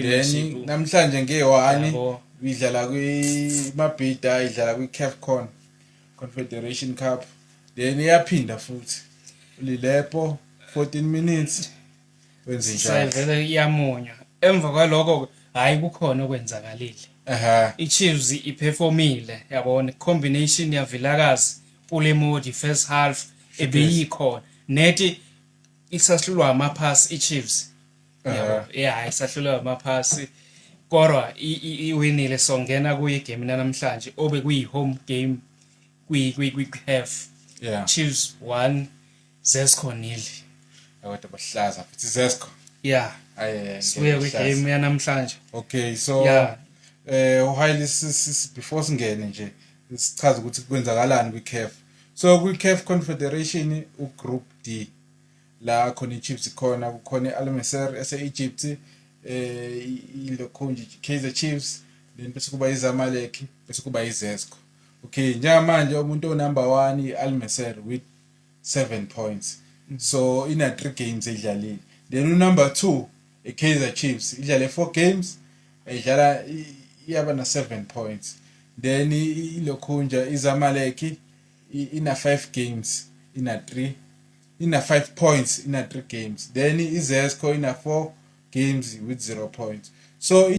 Then namhlanje nge-1 idlala kwi-Mabhida, idlala kwi-CAFCON Confederation Cup. Then iyaphinda futhi uLilepo, 14 minutes, wenze njalo. Sayivele iyamunya. Emva kwaloko, hayi, kukhona okwenzakalile. I-Chiefs iperformile, yabona, combination yaVilakazi, Pule Mmodi, first half ebeyikhona nethi isahlulwa amaphasi i-Chiefs. Yabo, yeah, isahlulwa amaphasi kodwa iwinile. Songena kuyi game namhlanje obe kuyi home game kwi CAF. Chiefs 1, Zesco 0. Kodwa bahlaza futhi Zesco. Aye. Sibuye kwi game yanamhlanje. Okay, so while before singene nje, sichaza ukuthi kwenzakalani kwi-CAF. So kwi-CAF Confederation, u-Group D, la khona i-Chiefs khona, kukhona i-Al Masry ese-Egypt, ilokho nje, Kaizer Chiefs, then bese kuba iZamalek, bese kuba iZesco. Okay, njengamanje umuntu o-number 1 i-Al Masry with 7 points, so ina 3 games edlalile. Then u-number 2 i-Kaizer Chiefs, idlale 4 games, idlala iyaba na 7 points. Then ilokhunja iZamalek ina 5 games, ina 3, ina 5 points, ina 3 games. Then iZesco ina 4 games with 0 points. So